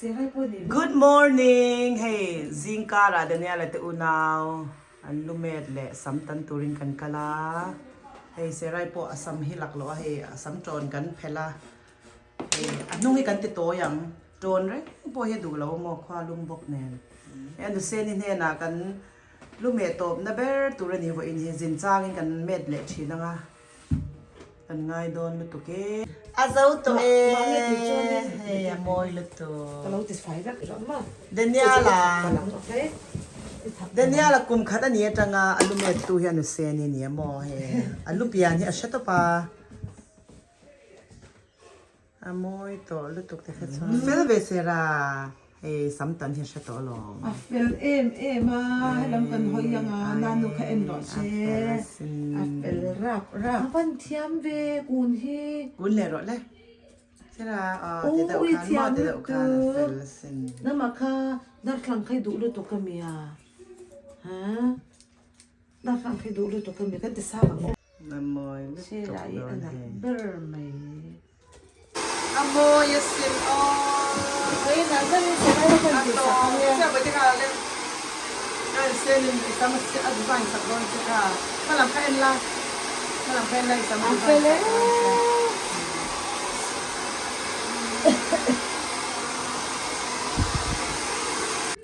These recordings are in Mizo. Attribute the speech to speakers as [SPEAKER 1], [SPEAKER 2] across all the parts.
[SPEAKER 1] Good morning! Hei zingkarah Daniela te unau an lu met leh sam tan turin kan kal a, hei Serai pawh a sam hi lak loh a, hei a sam tawn kan phelh a, hei a hnung hi kan ti tawi ang, tawn reng pawh hi a duh lo maw khua lum bawk nen, hei a nuseni hnenah kan lu meh tawpna ber tur a ni vawiin hi zin changin kan met leh thin ang a. Kan ngai dawn lutuk e. A zo tawh e. Hei a mawi lutuk. Daniela Daniela kum khat a ni atanga a lu met tu hi a nuseni a ni a maw hei a lu pian hi a hre tawp a. A mawi tawh lutuk te kha chuan. Fel ve se ra, hei sam tan hi a hre tawh alawm.
[SPEAKER 2] A fel em em a, helam kan hawi ang a, nanu kha en rawh se. A fel rap rap. A van thiam ve kun hi.
[SPEAKER 1] Kun leh rawh le. Sera aw ti deuh khan maw ti deuh khan a fel asin.
[SPEAKER 2] Namah kha darthlang kha i duh lutuk a mi a? Ha? Darthlang kha i duh lutuk a mi? Kan ti sang ang aw.
[SPEAKER 1] A mawi lutuk dawn
[SPEAKER 2] hei. Ber mai.
[SPEAKER 1] A mawi a sin aw. A tawng chiah vawi te kha le. Ka en sen in i sam a design sak dawn che kha. Hma lam kha en la. Hma lam kha en la i sam a design sak dawn che.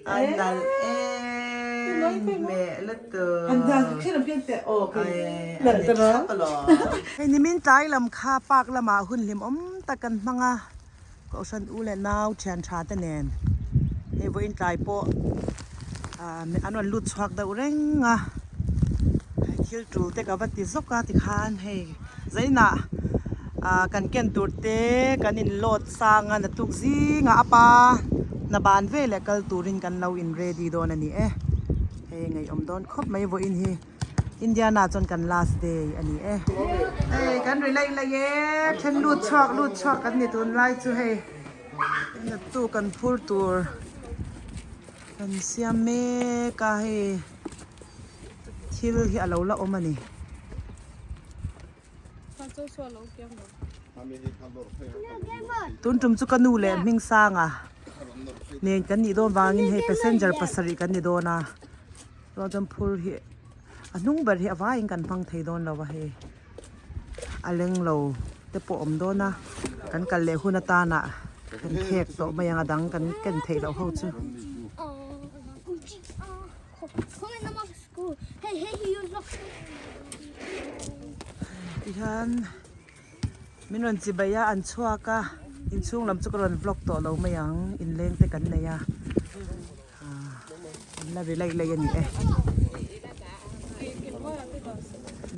[SPEAKER 1] A nalh em hmeh lutuk. Hei nimin tlai lam kha park lamah hun hlimawm tak kan hmang a, Kohhran u leh nau thian tha te nen hei vawiin tlai pawh an rawn lut chhuak deuh reng a, thil tul te ka va ti zawk a tikhan hei zainah kan ken tur te kan in load sang a naktuk zingah a pa hna ban veleh kal turin kan lo in ready dawn a ni e hei ngaihawm dawn khawp mai vawiin hi Indiana chuan kan last day a ni e. Hei kan ri laih laih e then lut chhuak lut chhuak kan ni tunlai chu hei naktuk kan phur tur kan siam mek a hei thil hi a lo la awm a ni. Tun tum chu ka nu leh Hmingsanga nen kan nih dawn vangin hei passenger pasarih kan ni dawn a chuan chuan phur hi a hnung ber hi a vaiin kan hmang thei dawn lo a hei a leng lo te pawh a awm dawn a kan kal leh hun atana kan khek tawh mai ang a dang kan ken theih loh ho chu. Tihian min rawn chibai a an chhuak a inchhung lam chu ka rawn vlog tawh lo mai ang inleng te kan nei a an la ri laih laih a ni e.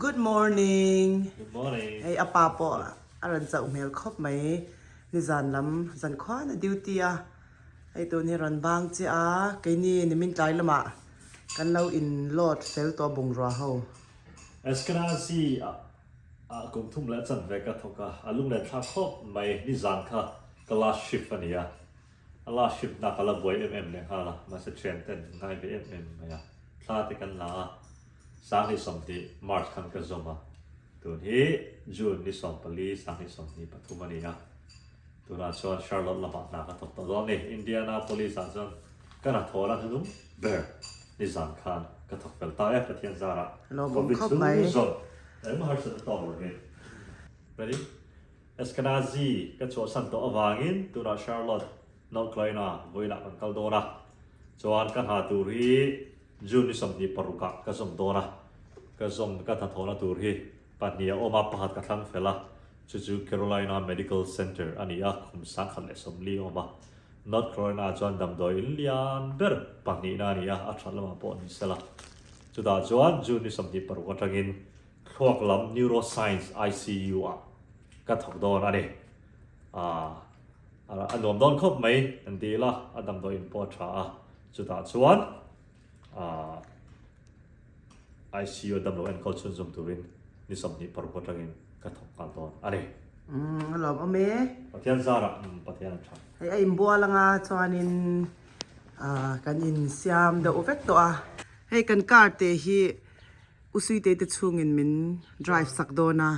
[SPEAKER 1] Good morning hei a pa pawh a rawn chauh hmel khawp mai nizan lam zan khuan a duty a. Hei tun hi rawn bang chiah a, keini nimin tlai lamah kan lo in load fel tawh bungrua ho.
[SPEAKER 3] Eskenazi ah kum thum leh chan ve ka thawk a, a lung len thlak khawp mai, nizan kha ka last shift a ni a, a last shift na ka la buai em em leh nghal a, mahse thian ten ngai ve em em mai a, thla te kan la a, Sanghnih 20 March khan ka zawm a, tun hi June ni 14 Sanghnih 23 a ni a. Tunah chuan Charlotte lamah hna ka thawk tawh dawn a ni. Indianapolis ah chuan ka hna thawh la hnunung ber nizan khan ka thawk fel ta e Pathian zarah
[SPEAKER 1] Lawmawm
[SPEAKER 3] Covid
[SPEAKER 1] khawp
[SPEAKER 3] chhung
[SPEAKER 1] mai.
[SPEAKER 3] zawng engmah harsatna tawk lovin. Ready? Eskenazi ka chhuahsan tawh avangin tunah Charlotte, North Carolina vawiinah kan kal dawn a. Chuan ka hna tur hi June ni 26 ah ka zawm dawn a. Ka zawm ka hnathawhna tur hi pahnih a awm a, pakhat ka thlang fel a. Chu chu Carolina Medical Center a ni a, kum 1040 a awm a. North Carolina ah chuan damdawi in lian ber pahnihna a ni a, a that lamah pawh ni sela. Chutah chuan June ni 26 atangin thluak lam Neuroscience ICU ah ka thawk dawn a ni. Aaa a nuam dawn khawp mai an ti ila, a damdawi in pawh a tha a. Chutah chuan aaa ICU a damlo enkawl chhunzawm turin ni 26 atangin ka thawk nghal dawn a ni.
[SPEAKER 1] Umm a lawm awm e.
[SPEAKER 3] Pathian zarah umm Pathian a tha.
[SPEAKER 1] Hei a inbual anga chuanin ah kan insiam deuh vek tawh a. Hei kan car te hi Usuite te chhungin min drive sak dawn a.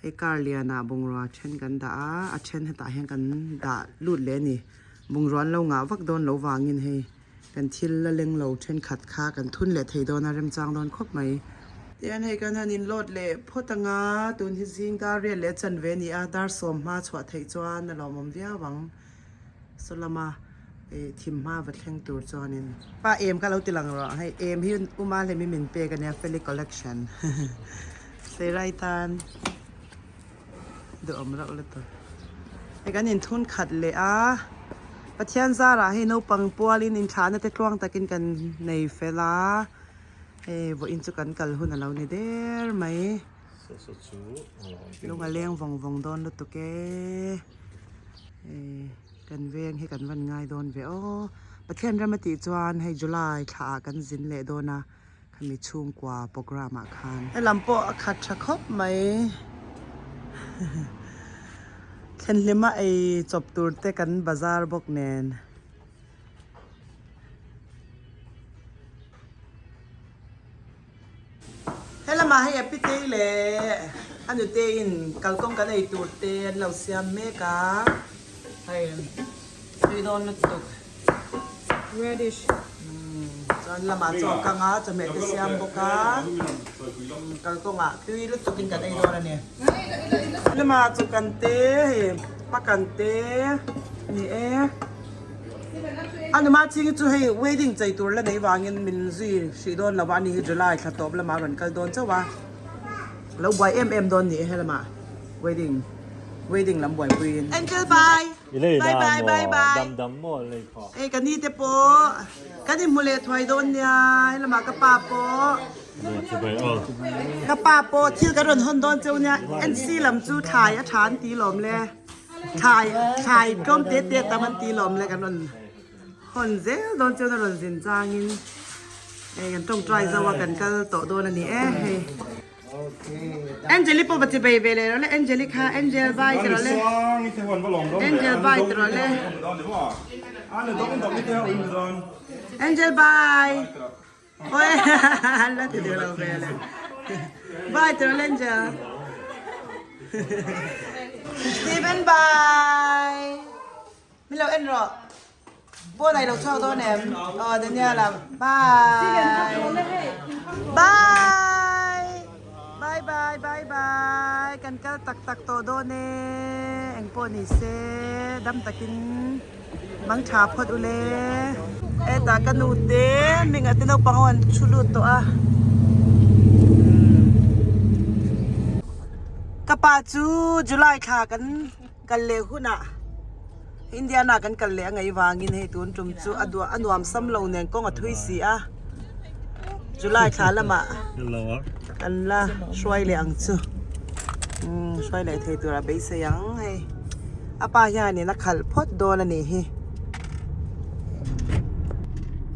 [SPEAKER 1] Hei car lianah bungrua then kan dah a, a then hetah hian kan dah lut leh a ni. Bungrua an lo ngah vak dawn lo vangin hei kan thil la leng lo thenkhat kha kan thun leh thei dawn a remchang dawn khawp mai. Tihian hei kan han inload leh phawt anga tun hi zing dar riat leh chanve a ni a, dar sawm hma chhuah theih chuan a lawmawm viau ang. Saw lama ih thim hma va thleng tur chuanin. Pa em kha lo ti lang rawh hei em hi uma hlemi min pek ania Feli collection Seirai tan duhawm rauh lutuk. Hei kan inthun khat leh a Pathian zarah hei naupang pualin inthlahna te tluang takin kan nei fel a hei vawiin chu kan kal hun a lo ni der mai. Lung a leng vawng vawng dawn lutuk e. Kan veng hi kan van ngai dawn ve aw. Pathian ram a tih chuan hei July thla ah kan zin leh dawn a, khami chhungkua programme ah khan. Helam pawh a khat tha khawp mai. Thlenhlima ei chawp tur te kan bazar bawk nen. Helamah hei a pitei leh a nuteiin kalkawng kan ei tur te an lo siam mek a, hei tui dawn lutuk radish chuan lamah chaw a kang a chawhmeh te siam bawk a kalkawngah tui lutuk in kan ei dawn a ni. Helamah chaw kan te hei pakan te a ni e. A numa ching chu hei wedding chei tur la nei vangin min zui hrih dawn lo a ni hi July thla tawp lamah a rawn kal dawn chauh a lo buai em em dawn ni e helamah wedding wedding lam buaipuiin. Angel bye bye bye bye bye hei ka ni te pawh kan inhmu leh thuai dawn nia helamah ka pa pawh ka pa pawh thil kan rawn hawn dawn cheu nia NC lam chu thlai a tha an ti lawm le. Thlai thlai tlawm te te tam an ti lawm le kan rawn hawn zel dawn chuan a rawn zin changin hei kan tawngtai zo a kan kal tawh dawn a ni e hei Angeli pawh va chi bei ve leh rawh le Angeli kha Angel vai ti rawh le Angel vai ti rawh le Angel vai Oi la ti duh lo ve le. Bye to Angel. Steven bye. Mi lo en ro. Bo này lo chhuak dawn em. Oh Daniela bye. Bye. Bye bye bye bye. Kan kal tak tak tawh dawn e. Eng pawh ni se dam takin Mang tha phawt u le. Hetah ka nu te hmingah te naupang ho an thu lut tawh a. Ka pa chu July thla kan kal leh hunah Indiana kan kal leh a ngaih vangin hei tun tum chu a duah a nuam sam lo nen kawng a thui si a. July thla lamah kan la hruai leh ang chu. Hruai leh thei tura beisei ang hei. A pa hianin a khalh phawt dawn a nih hi.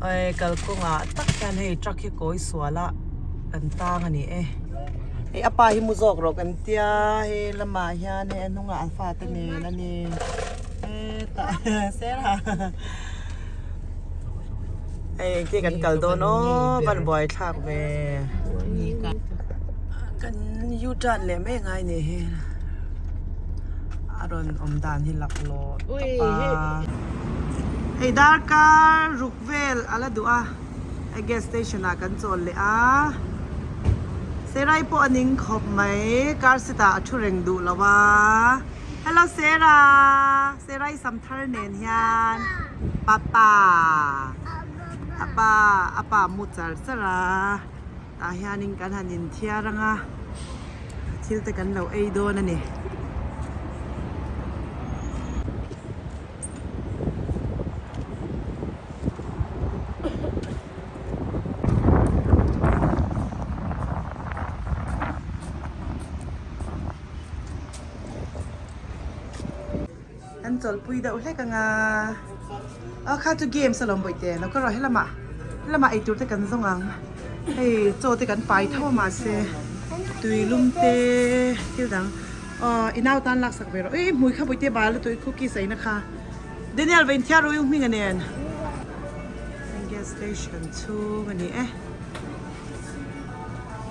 [SPEAKER 1] Hei kalkawngah tak hian hei truck hi kawi sual a kan tang a ni e. Hei a pa hi mu zawk rawh kan tia hei lamah hian hei a hnungah a fate nen a ni. Hetah Sarah. Hei engtin kan kal dawn aw van buai thlak ve kan u turn leh mai angai ni hi a rawn awm dan hi laklawh tawp a hei darkar ruk vel a la duh a hei gas station ah kan chawl leh a Serai pawh a ning khawp mai car seat ah a thu reng duh lo a hello Sarah. Serai sam thar nen hian papa apa apa mu char char a tah hianin kan han inthiar ang a thil te kan lo ei dawn a ni. An chawlhpui deuh hlek anga aw kha chu games alawm bawihte lo ka rawh helamah helamah eitur te kan zawng ang hei chaw te kan pai tho a mahse tui lum te thil dang aw i nau tan laksak ve rawh ih hmui kha bawihte bal lutuk i cookies a ina kha Daniel va inthiar rawh i hming a nen gas station chhung a ni e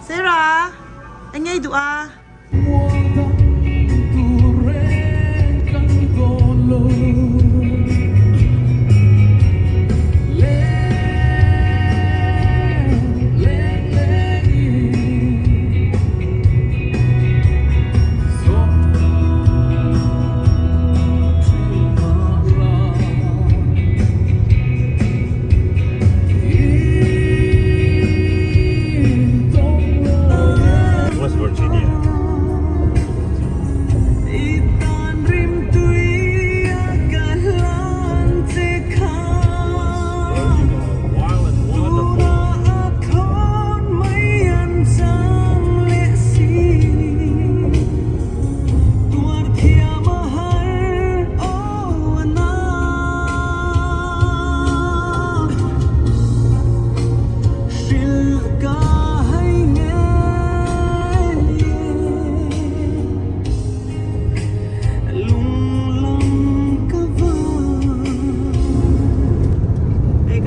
[SPEAKER 1] Sarah eng nge i duh a.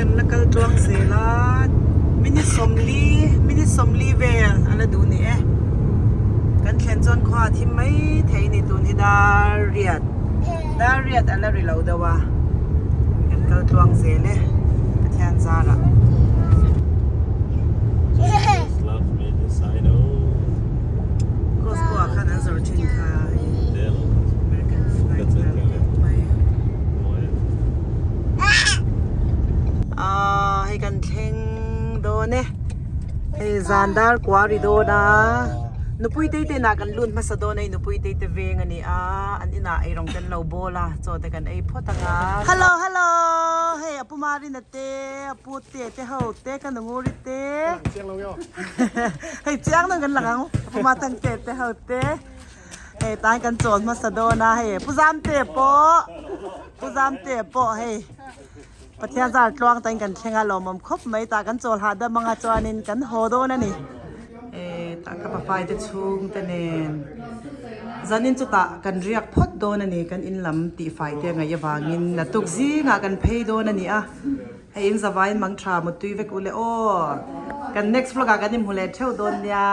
[SPEAKER 1] kan la kal tluang zel a minute sawmli minute sawmli vel a la duh ni e kan thlen chuan khua a thim mai thei a ni tun hi dar riat dar riat a la ri lo deuh a kan kal tluang zel e Pathian zarah. Costco ah khan an zawrh thin kha American flag vel khawp mai. Aaa hei kan thleng dawn e. Hei zan dar kua ri dawn a. Nupui te te inah kan lut hmasa dawn a hei nupui te te veng a ni a. An inah eirawng te an lo bawl a chaw te kan ei phawt ang a. Hello hello hei a pu Marina te a pu te te ho te ka nunguri te. Hei chiang deuh kan lang ang a pu Mathang te te ho te. Hei tan kan chawl hmasa dawn a hei Pu Zamte pawh Pu Zamte pawh hei Pathian zar tluang tain kan thleng a lawmawm khawp mai tah kan chawl hahdam anga chuanin kan haw dawn a ni. E tah ka papai te chhung te nen zanin chutah kan riak phawt dawn a ni kan in lam tihfai te ngaih avangin naktuk zingah kan phei dawn a ni a hei in zavaiin mang tha mutui vek u le aw kan next vlog ah kan inhmu leh theuh dawn nia.